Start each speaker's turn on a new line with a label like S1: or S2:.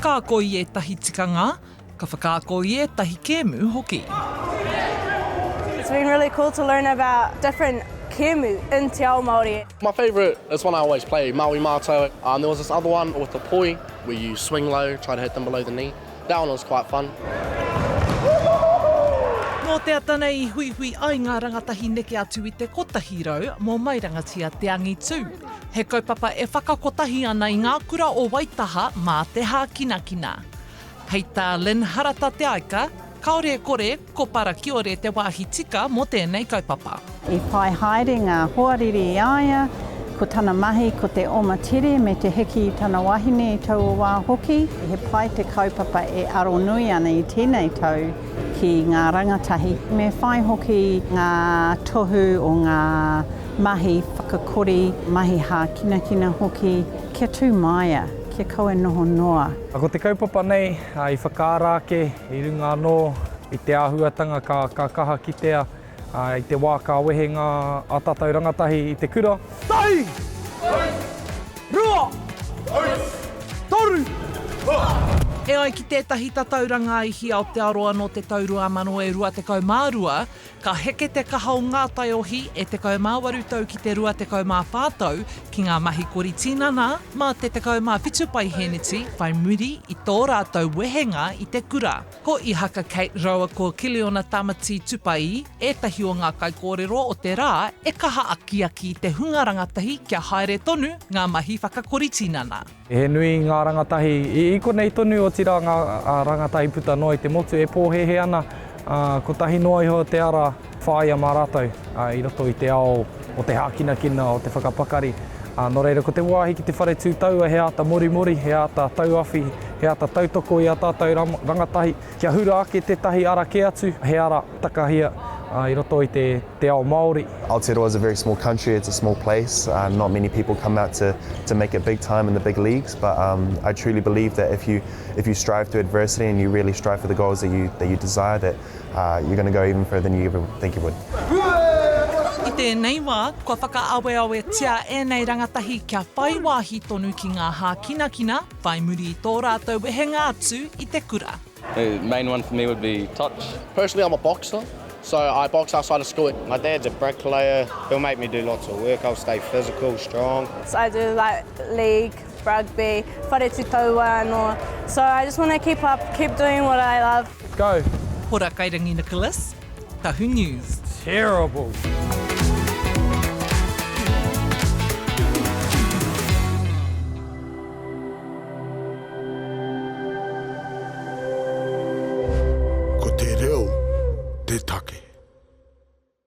S1: whakaako i ētahi tikanga, ka whakaako i ētahi kēmu hoki.
S2: It's been really cool to learn about different kēmu in te ao Māori.
S3: My favourite is one I always play, Maui Mātou. Um, there was this other one with the poi where you swing low, try to hit them below the knee. That one was quite fun.
S1: Nō te ata nei i huihui ai ngā rangatahi neke atu i te 100 mō Mairangatia Te Angitū. He kaupapa e whakakotahi ana i ngā kura o Waitaha mā te hākinakina. Hei tā Lynn Harata Te Aika, kāore e kore ko Parakiore te wāhi tika mō tēnei kaupapa.
S4: I whai haere ngā hoariri i a ia, ko tana mahi ko te oma tere me te hiki i tana wahine i taua wā hoki. He pai te kaupapa e aro nui ana i tēnei tau ki ngā rangatahi. Me whai hoki ngā tohu o ngā mahi whakakori, mahi hākinakina hoki, kia tū māia, kia kaua e noho noa.
S5: Ko te kaupapa nei i whakaara ake i runga anō i te āhuatanga ka kaha kitea i te wā ka wehe ngā ā tātou rangatahi i te kura.
S6: Tahi! Rua! Toru!
S1: E ai ki tētahi tatauranga i Hi Aotearoa nō te tau 2022, Ka heke te kaha o ngā taiohi e 18 tau ki te 24 tau ki ngā mahi kori tinana mā te 17 paihēneti whai muri i tō rātou wehenga i te kura. Ko Ihaka Kate raua ko Kiliona Tamati Tupaii ētahi o ngā kaikōrero o te rā e kaha akiaki i te hunga rangatahi kia haere tonu ngā mahi whakakori tinana.
S5: He nui ngā rangatahi i konei tonu, otirā ngā rangatahi puta noa i te motu e pōhēhē ana, ā, kotahi noa iho te ara whāia mā rātou i roto i te ao o te hākinakina, o te whakapakari. Ā, nō reira, ko te wāhi ki te whare tū taua he āta morimori, he āta tauawhi, he āta tautoko i ā tātou rangatahi kia hura ake tētahi ara kē atu, he ara takahia i roto i te te ao Māori.
S7: Aotearoa is a very small country, it's a small place, not many people come out to to make it big time in the big leagues, but um I truly believe that if you if you strive through adversity and you really strive for the goals that you that you desire that uh you're gonna go even further than you ever think you would.
S1: I tēnei wā, kua whakaaweawetia ēnei rangatahi kia whai wāhi tonu ki ngā hākinakina whai muri i tō rātou wehenga atu i te kura.
S8: The main one for me would be touch.
S3: Personally I'm a boxer, so I box outside of school.
S9: My dad's a bricklayer, he'll make me do lots of work, I'll stay physical, strong.
S2: So I do like league, rugby, whare tū taua anō. So I just want to keep up, keep doing what I love.
S5: Go!
S1: Hora Kairangi Nicholas, Tahu News.
S5: Terrible!
S10: Ko te reo te take.